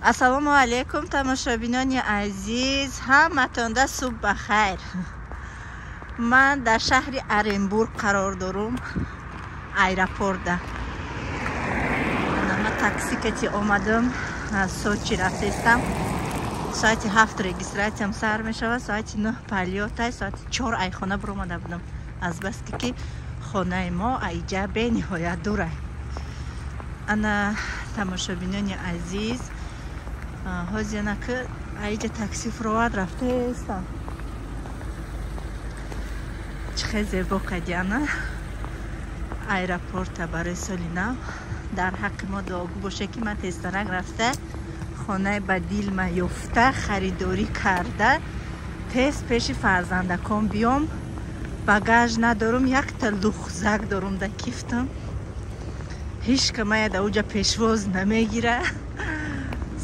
Ассалому алайкум, тамошобинони азиз, ҳаматонда субҳ ба хайр. Ман дар шаҳри Оренбург қарор дорум, аэропорта. Ман такси кати омадам, аз Сочи рафтестам. Соати 7 регистратсиям сар мешавад, соати 9 полётай, соати 4 айхона биромада будам. Азбаски ки хонаи мо аиҷа бениҳоят дурай. Ана, тамошобинони азиз, ҳозир ки аиҷа такси фуровард рафтаестам. Чӣ хел зебо кардиана аэропорта барои соли нав. Дар ҳаққи мо дуогӯ боше, ки ман тезтарак рафта, хонаи ба дилма ёфта, харидорӣ карда, тез пеши фарзандакон биём. Багаж надорум, якта лухзак дорум да кифтам. Ҳеҷ ка мая да уҷа пешвоз намегира.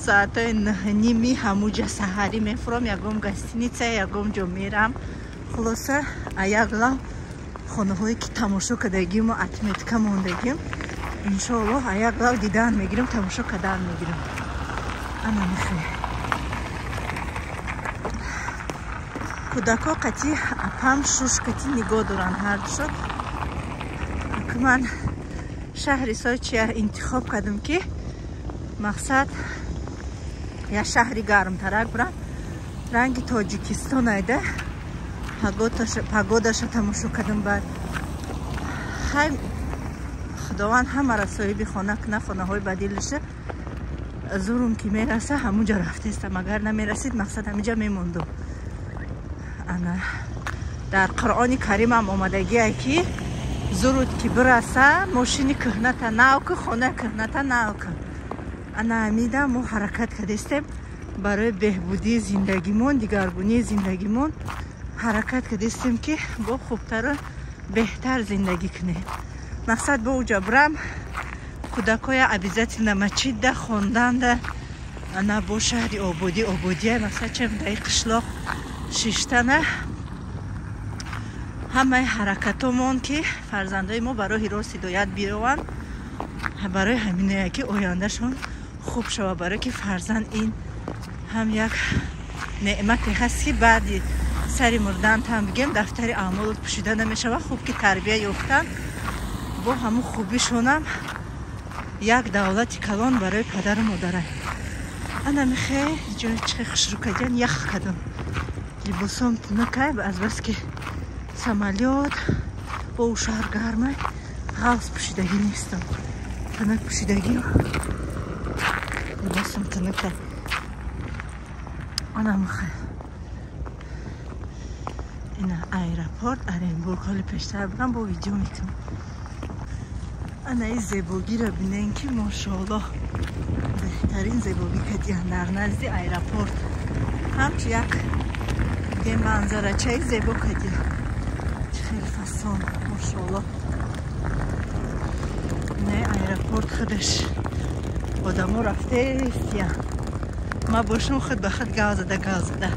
Соатҳои 9:30 ҳамуҷа саҳарӣ мефурам, ягон гостиница, ягон ҷо мерам. Хулоса, аяк лав хонаҳое ки тамошо кардагиму отметка мондагим, иншоаллоҳ, аяк лав дидан мегирам, тамошо кардан мегирам. Ана михе кӯдако қати апам шуш кати нигоҳ доранд ҳардушо. Аки ман шаҳри Сочия интихоб кардам, ки мақсад як шаҳри гармтарак бурам. Ранги Тоҷикистон айда погодаша тамошо кардам. Баъд хай, Худованд ҳамара соҳиби хона куна, хонаҳои ба дилаша. Зурум ки мераса, ҳамунҷа рафтестам, агар намерасид, мақсад ҳаминҷа мемондум. Ана, дар Қуръони Каримам омадагие, ки зуруд ки бираса, мошини кӯҳната нав ку, хонаи кӯҳната нав ку. Ана ҳамида мо ҳаракат кардестем барои беҳбудии зиндагимон, дигаргунии зиндагимон ҳаракат кардестем, ки бо хубтару беҳтар зиндагӣ кунем. Мақсад, бо уҷа бирам, кӯдакоя обязательно мачидда хонданда. Ана, бо шаҳри ободӣ, ободия, мақсад, чем даи қишлоқ шиштана. Ҳамаи ҳаракатомон, ки фарзандои мо ба роҳи рост ҳидоят биёванд, барои ҳаминое ки ояндашон хуб шавад, барое ки фарзанд ин ҳам як неъмате ҳаст, ки баъди сари мурдантам, бигем, дафтари аъмолот пӯшида намешавад. Хуб ки тарбия ёфтан, бо ҳамун хубишонам як давлати калон барои падару модарай. Ана михе ҷои чихе хушрӯ кардиан, ях кардам, либосом тунукай, азбаски самолёт бо ӯ шаҳр гармай, ғафз пӯшидагӣ нестам, тунук пӯшидагӣ, либосам тунукай. Ана михе ина аэропорт Оренбург. Ҳоли пештар будам, бо видео мекунам. Ана ин зебогиро бинен, ки мошоаллоҳ, беҳтарин зебогӣ кардиан дар назди аэропорт. Ҳамчу як манзарачаи зебо кардиан, чӣ хеле фасон, мошоаллоҳ. Инаи аэропорт худаш одамо рафтестиян, ма бошум худ ба худ гав зада, гав зада.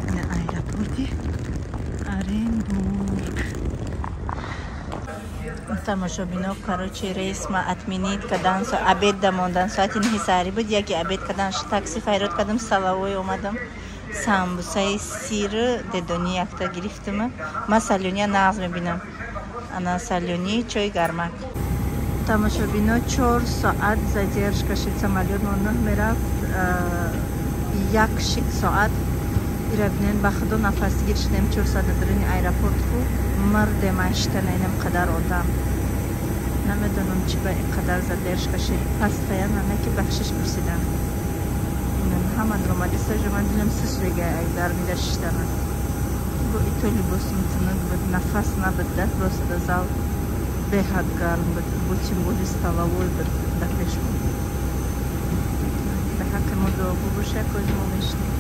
Ина аэропорти Оренбург. Тамошобино, короче, рейс ма отменить кардан, обед да мондан. Соати 9 саҳарӣ буд, яке обед кардан, такси файрод кардам, столовой омадам, самбусаи сир дедони якта гирифтам. Ма солёния нағз мебинам. Ана солёни, чой гармак. Тамошобино, 4 соат задержка шид. Самолёт мо 9 мерафт, як соат ира бинен. Ба худо, нафасгир шудем 4 соат даруни аэропорт. Ху мардем аштана, инам қадар одам. Намедонам, чӣ ба ин қадар задержка шид. Постоянно ки бахшиш пурсидам, ҳама дромадистажа. Ман дилам сусрега гармида шиштана. Бо ито либосум тунук буд, нафас набуд да, просто да зал беҳад гарм буд, бо тем более столовой буд да пеш буд. Ба ҳаққи мо дуогӯ боша, кози мо мешинем.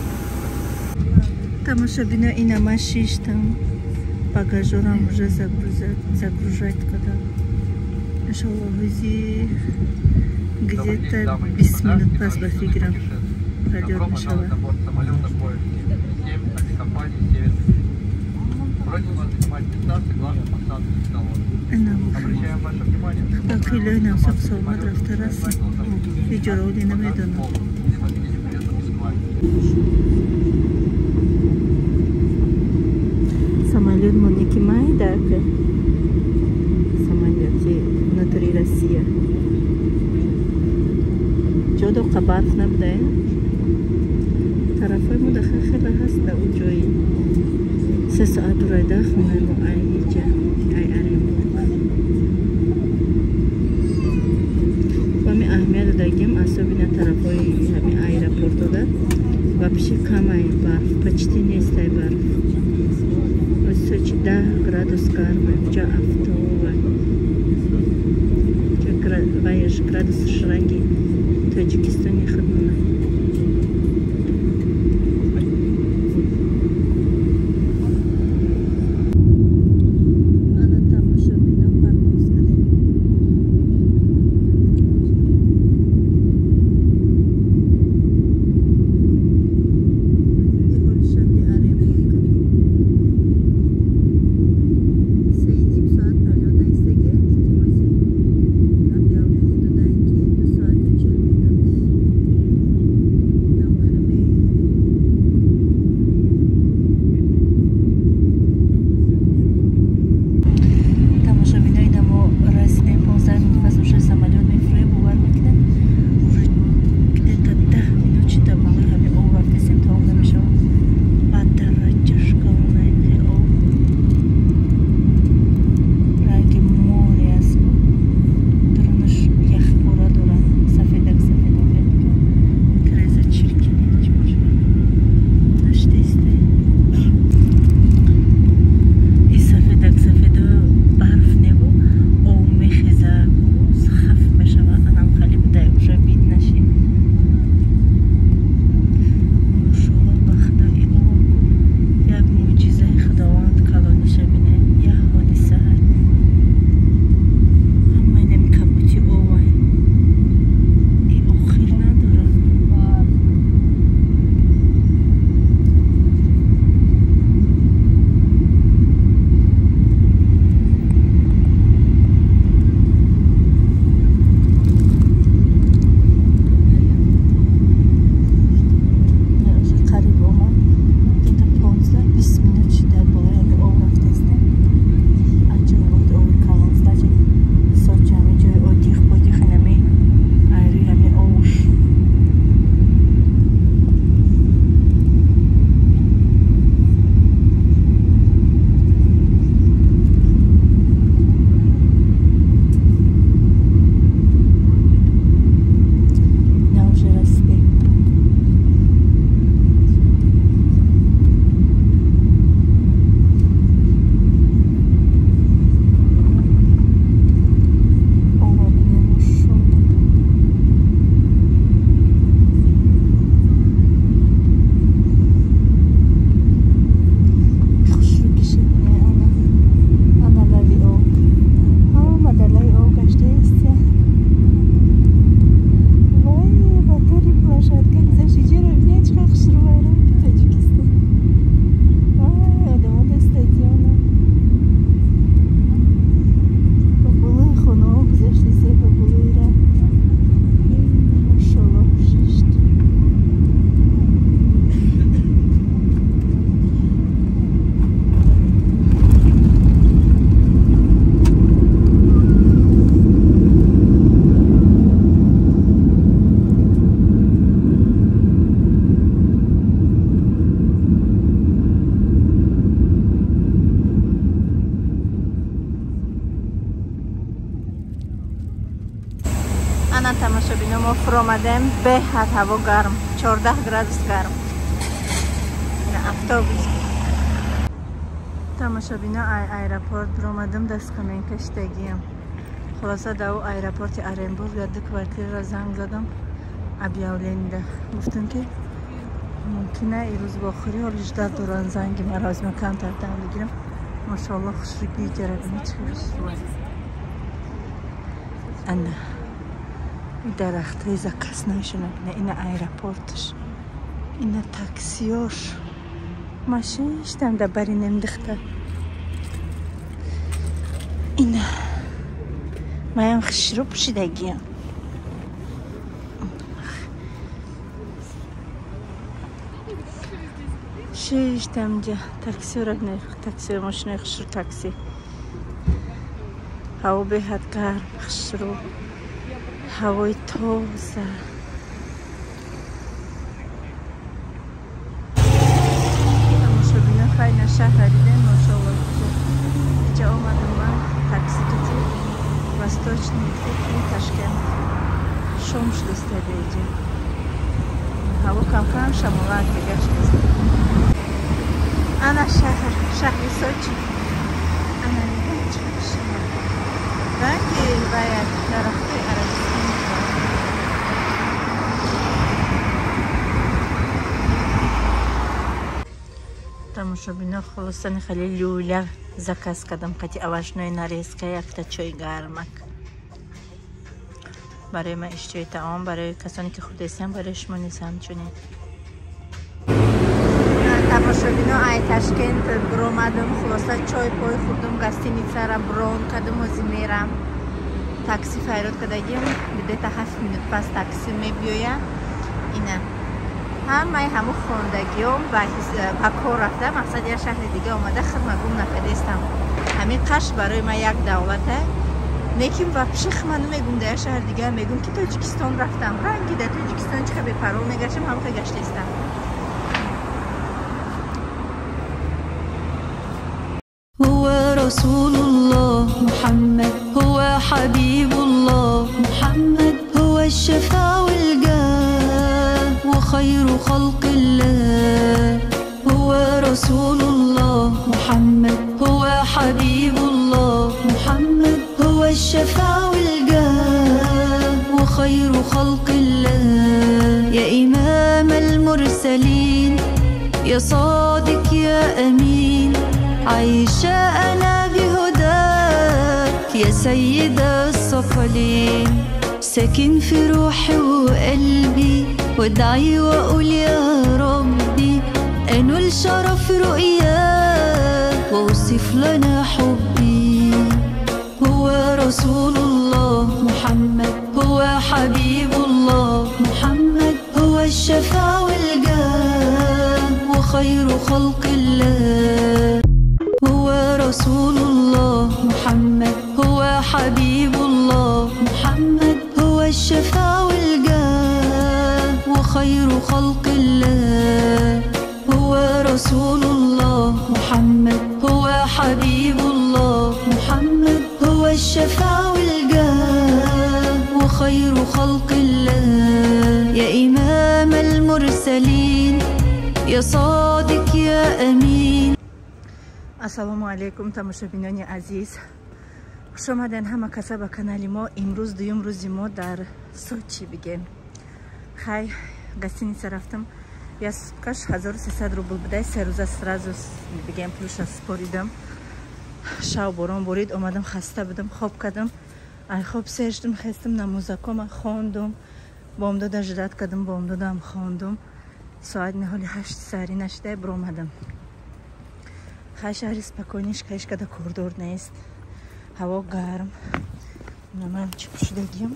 Тамошобино, ина ман шиштам, багажорам уже загружать кардам. Иншаллоҳ, ҳози где-то 20 минут пас, ба фикрам, полёт мешавад. Просим вас занимать места согласно посадочных талонов. Обращаем ваше внимание, что Ба килои навсақ саломат рафта расид. Иҷороли намедонам. Самолёт монеки майдака. Самолёти внутри Россия. Ҷодо қа барф набуда? Тарафҳои мо даха хеле ҳаст да он ҷои. 3 соат дурайда хонаи мо ай иҷа, ай Оренбург. Ҳами аҳамият додагим, особенно тарафҳои ҳами аэропортода вообще камай барф, почти нестай барф. Сочи 10 градус гармай, уҷа афтова. Ваяш градус шранги Тоҷикистони худмона. Ана тамошобино парвоз кардем. Ҳоли шаҳри Оренбург. 3,5 соат полёт наистаги, илтимоси объявление додаем, ки 2 соату 40 минут. Намхаме. Тамошобинои мо расидем 15 минут пас уже самолёт мефурӯяд, бовар мекунед? Уже где-то 10 минут чита болои ҳами об рафтесем, тамом намешавад. Ба дараҷаш калонаи об. Ранги море аст. Дурунаш яхпора дорад. Сафедак сафедак. Треза чиркине чӣ бошад. Наштесте. И сафедак сафедо барф небу, об мехеза, хаф мешава. Анам хали будай уже вид нашид. Мошолло ба худо и об як мӯъҷизаи худованд калониша бине, як ҳодиса. Ҳама инами кабути овай. И охир надорад. Уже қариб омад. Где-то 15-20 минут шида болои ҳами об рафтестем. Аҷоибот оби калон. Значит, Сочи ҳами ҷои отдых подих инами айрӯи ҳами овуш. Ина уже расидем. Ова бинем, мошолло. Хушрӯгиша бине, ана. Ана лави об. Ҳама дар лави об гаштаистя. Вай, ба тори площадка гузашт. Иҷоро бинед, чӣ қадр хушрӯ ранги Тоҷикистон. Вай, одамо дар стадиона. Ба болои хонаҳо гузаштисе, ба болои раҳ. Мошолло, шишт. Ана тамошобино мо фуромадем, беҳад ҳаво гарм, 14 градус гарм. Ина автобус. Тамошобино ай аэропорт буромадам, дасткаменка шидагиям. Хулоса дар ӯ аэропорти Оренбург дар 2 квартираро занг задам, объявленида. Гуфтам ки мумкина ирӯз вохӯрӣ, ҳоли ждать доранд занги маро, аз ман камтар дам бигирам. Мошоалло хушрӯгии иҷара бинед чӣ хушрӯ. Ана дарахтҳои закаснашона бина, ина аэропорташ, ина таксиёш. Ма шиштам дар бари немдихта. Ина маям хушрӯ пӯшидагиям. Шиштам ҷа таксиро, такси, мошинои хушрӯ, такси. Ҳаво беҳад гарм, хушрӯ, ҳавои тоза. Тамошобино, хайна шаҳра дидем, машоалло. Иҷа омадам ман такси кити, Восточный кухни Ташкент. Шом шудастада иҷа. Ҳаво камкам шамолак мегаштаст. Ана шаҳр, шаҳри Сочи. Ана нигоҳ, чӣ шаҳр. Ранги вая дарахтои Арабистон. Тамошобино, хулосани хеле люля заказ кардам, қати овощной нарезка, якта чой гармак. Барои ман иштиҳои таом, барои касоне ки хурдестанд, барои шумо низ ҳамчунин. Тамошобино, ай Ташкент биромадам, хулоса чой пой хӯрдум, гостиницара брон кардум, ҳозир мерам. Такси файрод кардагим, где-то 7 минут пас такси мебиёя. Ина ҳамаи ҳамун хондагиём ба кор рафта, мақсад як шаҳри дига омада, хидма гум накардестам. Ҳамин қаш барои ман як давлата. Лекин вообще хма намегум дар як шаҳри дига, мегум ки Тоҷикистон рафтам. Ранги дар Тоҷикистон чӣ бепарво мегаштам, ҳамака гаштестам. هو رسول الله محمد، هو حبيب الله محمد، هو الشفاع والجاه وخير خلق الله. هو رسول الله محمد، هو حبيب الله محمد، هو الشفاع والجاه وخير خلق الله. يا إمام المرسلين، يا صادق يا أمين، عايشة أنا بهداك يا سيد الثقلين. ساكن في روحي وقلبي، وادعي وأقول يا ربي أنول شرف رؤياك واوصف لنا حبي. هو رسول الله محمد، هو حبيب الله محمد، هو الشفاع والجاه وخير خلق الله. هو رسول الله محمد، هو حبيب الله محمد، هو الشفاع والجاه وخير خلق الله. هو رسول الله محمد، هو حبيب الله محمد، هو الشفاع والجاه وخير خلق الله. يا إمام المرسلين، يا صادق يا أمين. Ассалому алайкум, тамошобинони азиз, хуш омаден ҳама каса ба канали мо. Имрӯз дуюм рӯзи мо дар Сочи бигем. Хай, гостиница рафтам, я суткаш 1300 рубл будай, 3 рӯза сразу бигем пулша споридам. Шав борон борид, омадам, хаста будам, хоб кардам. Ай хоб сер шудам, хестам, намозакома хондум, бомдода ждать кардам, бомдодам хондум. Соат ниҳоли 8 саҳарӣ нашидай биромадам. Хай, шаҳри спокойный, шкаишкада кордор нест, ҳаво гарм. Ман чӣ пӯшидагим,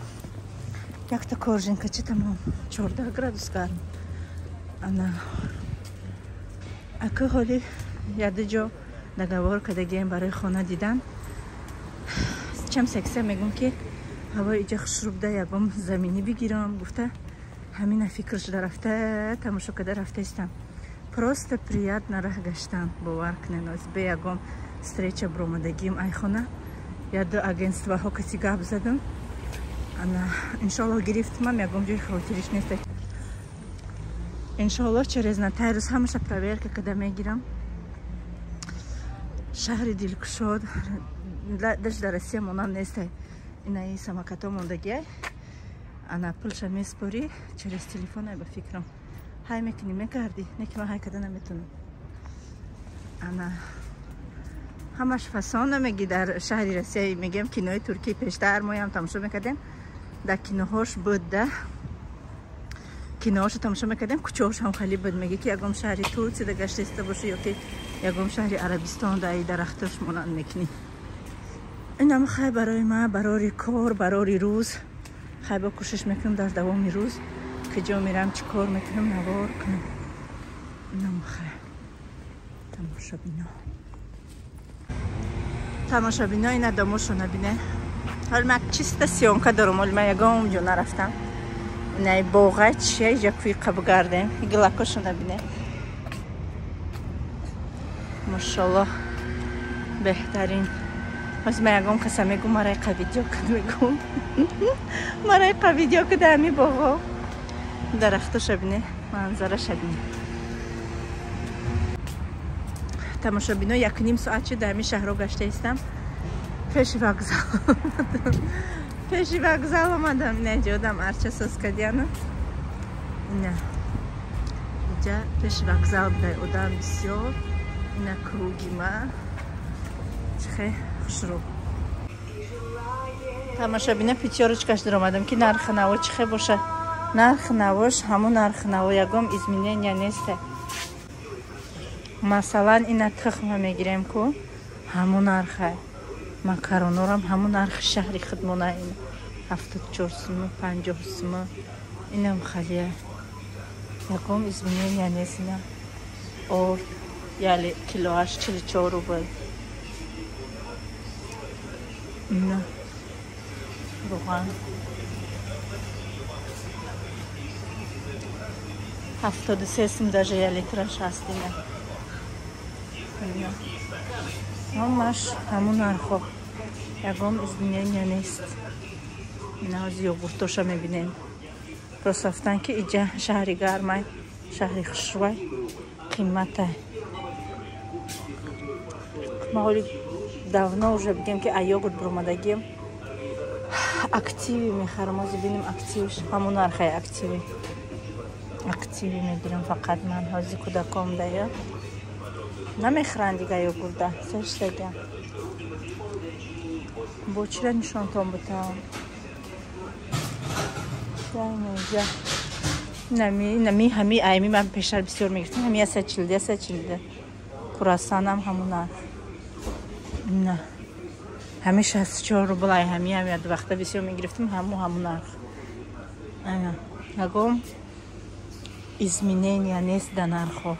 якта кожанкачи, тамом. 14 градус гарм. Ана ака ҳоли яду ҷо договор кардагием барои хона дидан. Чам секса мегум ки ҳавои иҷа хушрӯбда, ягон заминӣ бигирам гуфта, ҳамина фикр шуда рафта, тамошо карда рафтаистам. Просто приятно раҳ гаштан, бовар кунед. Оз бе ягон встреча биромадагием айхона, яду агентствоҳо каси гап задам. Ана иншоалло гирифтмам, ягон ҷои хавотириш нест. Иншоалло через нотариус ҳамаша проверка када мегирам. Шаҳри дилкушод, даже дар Россия монанд нестай. Инаи самокато мондагиай, ана пулша меспорӣ через телефон, ай ба фикрам ҳай мекунӣ, мекардӣ, не ки ман ҳай када наметунам. Ана ҳамаш фасона меги. Дар шаҳри Россия мегӯям, кинои туркӣ пештар моям тамошо мекардем, дар киноҳош буд да, киноҳошо тамошо мекардем, кӯчаҳош ҳам хеле буд. Меги ки ягон шаҳри Турсияда гаштаиста бошӣ ё ки ягон шаҳри Арабистон, да и дарахтош монанд мекунӣ. Инам хай барои ман барори кор, барори рӯз. Хай, бо кӯшиш мекунам дар давоми рӯз куҷо мерам, чӣ кор мекунам, навор кунам. Инам хай. Тамошобино. Тамошобино ина домошона бине. Ҳол ман чиста съёмка дорам, ҳол ман ягон ҷо нарафтам. Инаи боға чия иҷа кӯи қабгардем. Гилакошона бине. Машаллоҳ беҳтарин. Ҳозир ман ягон каса мегӯм марай қа видео кад мегӯм. Марай қа видео када ҳами боғо. Дарахтоша бине, манзараша бине. Тамошобино 1.5 соат шуд дар ҳамин шаҳрҳо гашта истам. Пеши вокзал омадам. Пеши вокзал омадам. Ина ҷодам арча соз кардияну. Ина иҷа пеши вокзал будай одам бисёр. Ина круги ма чихе хушрӯ. Тамошобино пятёрочкаш даромадам ки нархи наво чихе боша. Нархи навош ҳамун нархи наво, ягон изменения несте. Масалан ина тухма мегирем ку ҳамун нархе. Макаронорам ҳамун нархи шаҳри худмона ин 74 сум, 50 сум. Инам халия. Ягон изменения нест ина. Орд яли килоаш 44 рубл. Ина равған 73 сум даже я литраш ҳаст ина. Ҳамаш ҳамун нархо. Ягон изменения нест. Ина ҳозир йогуртоша мебинем. Просто гуфтан ки иҷа шаҳри гармай, шаҳри хушрӯай, қиматай. Ма ҳоли давно уже бигем ки йогурт буромадагием. Активи мехарам, ҳозир бинем активиш ҳамун нархай активи. Активи мегирам фақат ман ҳозир кӯдаком дая. Намехӯранд дига йогурда, сештага. Бо чира нишонтон бутам? Ҷа. Нами ҳами айми ман пештар бисёр мегирифтам. Ҳами 140, 140. Курасанам ҳамун нарх. На. Ҳами 64 рубл ай ҳами ҳами ду вақта бисёр мегирифтам, ҳамун нарх. Ана, ягон изменения нест дар нархҳо.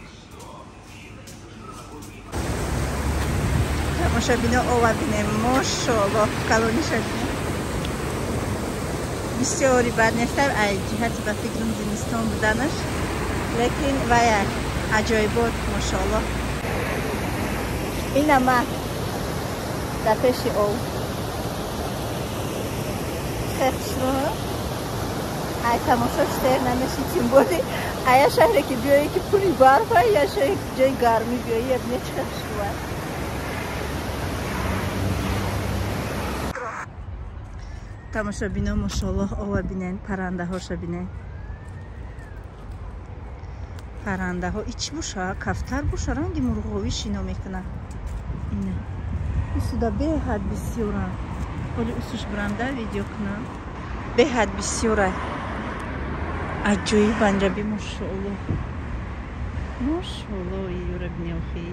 Тамошобино ова бинем, мошоаллоҳ калониша бинем. Бисёри бад нестар ай ҷиҳати ба фикрам зимистон буданаш, лекин вая аҷоибот мошоаллоҳ. Ина ма дар пеши ов. Хеле хушрӯ. Ай тамошош сер намеши, тим боле ая шаҳре ки биёӣ ки пури барфа, я шаҳре ки ҷои гармӣ биёӣ, я бине чӣ хеле хушрӯ. Тамошобино мошоаллоҳ ова бинен, паррандаҳоша бинен. Паррандаҳо и чӣ боша? Кафтар боша, ранги мурғовӣ шино мекунад. Ина. Усуда беҳад бисёра. Ҳоли усуш бурамда видео кунам. Беҳад бисёра. Аҷоиб анҷаби мошоаллоҳ. Мошоаллоҳ юра бинем хи.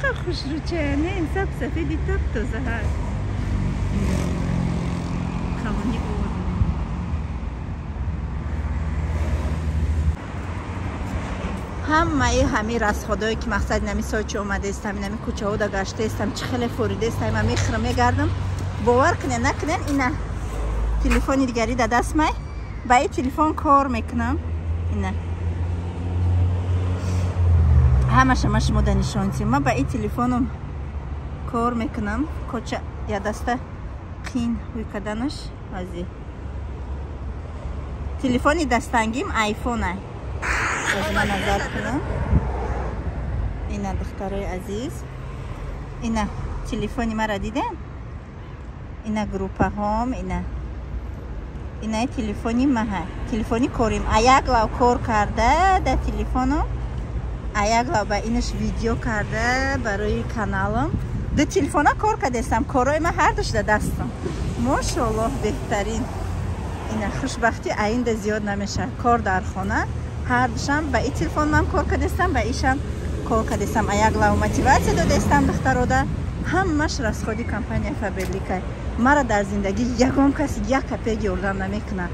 Қа хушрӯчая, не саб сафеди топ тоза ҳаст. Калони ова бинем. Ҳамаи ҳами расходое ки мақсад инами Сочи омадаистам, инами кӯчаҳода гаштаистам, чӣ хеле форидаистам, ма мехӯрам мегардам. Бовар кунен накунен, ина телефони дигари дар дастмай. Ба ин телефон кор мекунам. Ина ҳамаша ма шумо да нишон тиҳам. Ма ба ин телефоном кор мекунам. Коча я даста қин ҳуй карданаш. Ҳозир телефони дастангим айфон ай. Ман назар кунам. Ина духтарои азиз, ина телефони маро дидем? Ина группаҳом, ина инаи телефони маҳа, телефони корим. Аяк лав кор карда дар телефоном, аяк лав ба инаш видео карда барои каналам. Ду телефона кор кардастам, корҳои ман ҳардуш дар дастам. Мошоаллоҳ беҳтарин. Ина хушбахтӣ аинда зиёд намешавад. Кор дар хона ҳардушам ба ин телефон ман кор кардастам, ба ишам кор кардастам. Аяк лав мотиватсия додастам духтарода. Ҳамаш расходи компания Фаберлика. Мара дар зиндагӣ ягон кас як копейк ёрдам намекунад.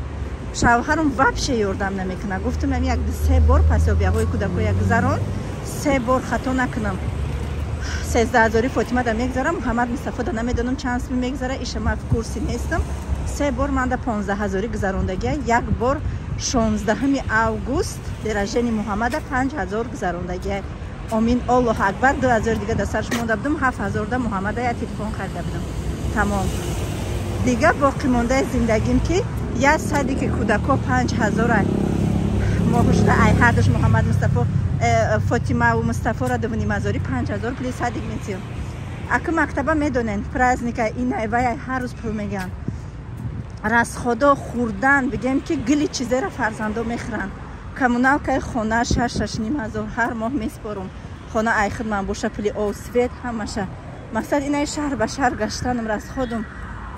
Шавҳарам вообще ёрдам намекунад. Гуфтам ами як ду се бор пособияҳои кӯдакоя гузарон, Се бор, хато накунам, 13 000-и Фотима да мегзарам, Муҳаммад Мустафо да намедонам чанд суми мегзара, иша ман в курсе нестам. Се бор манда 15 000-и гузарондагия. Як бор 16 август день рождения Муҳаммада 5000 гузарондагия. Омин, Аллоҳ акбар. 2000 дига да сарш монда будам, 7000-да Муҳаммада я телефон харида будам, тамом. Дига боқимондаи зиндагим ки як садики кӯдако 5000-а моҳушта, ай ҳардуш Муҳаммад Мустафо, Фотимаву Мустафора 2500-и, 5000 пули садик метиҳам. Аку мактаба медонен, праздника, инай вай, ҳар рӯз пул мегӯянд. Расходо, хӯрдан, бигем ки гили чизеро фарзандо мехӯранд. Коммуналкаи хона 6-6,5 ҳазор ҳар моҳ меспорум. Хона ай хидман боша, пули ов, свет, ҳамаша. Мақсад, инаи шаҳр ба шаҳр гаштанам, расходум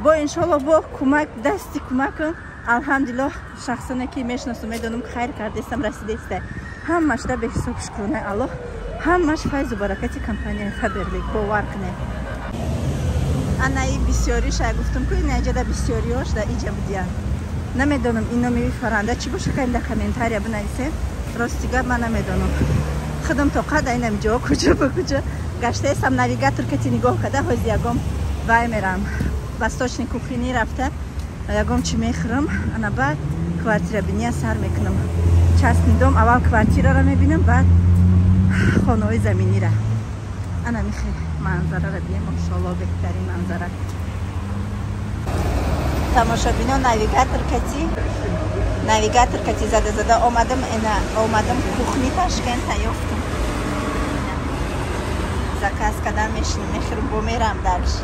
бо, иншолло, бо кӯмак, дасти кӯмакам, алҳамдулиллоҳ, шахсоне ки мешиносум, медонам, хайр кардестам, расидеста. Ҳамашда беҳисоб шукронаи Аллоҳ, ҳамаш файзу баракати компанияи Фаберлик, бовар кунед. Анаи бисёриша гуфтам ку, инаҷада бисёриёш да иҷа будиян. Намедонам, ин номи парранда чӣ боша, каем дар комментария бинависем. Рости гап, ман намедонам, худам то қад инам ҷо куҷо ба куҷо гаштаестам, навигатор кати нигоҳ када. Ҳози ягом вай мерам, восточный кухни рафта, ягом чӣ мехӯрам, ана баъд квартира биния сар мекунам. Частный дом аввал квартираро мебинам, баъд хонаҳои заминира. Ана михе манзараро бием, машолло, беҳтарин манзара. Тамошобино, навигатор кати зада зада омадам, ина омадам, кухни Ташкента ёфтам. Заказ кадан, мешинам, мехӯрам, бо мерам дальше.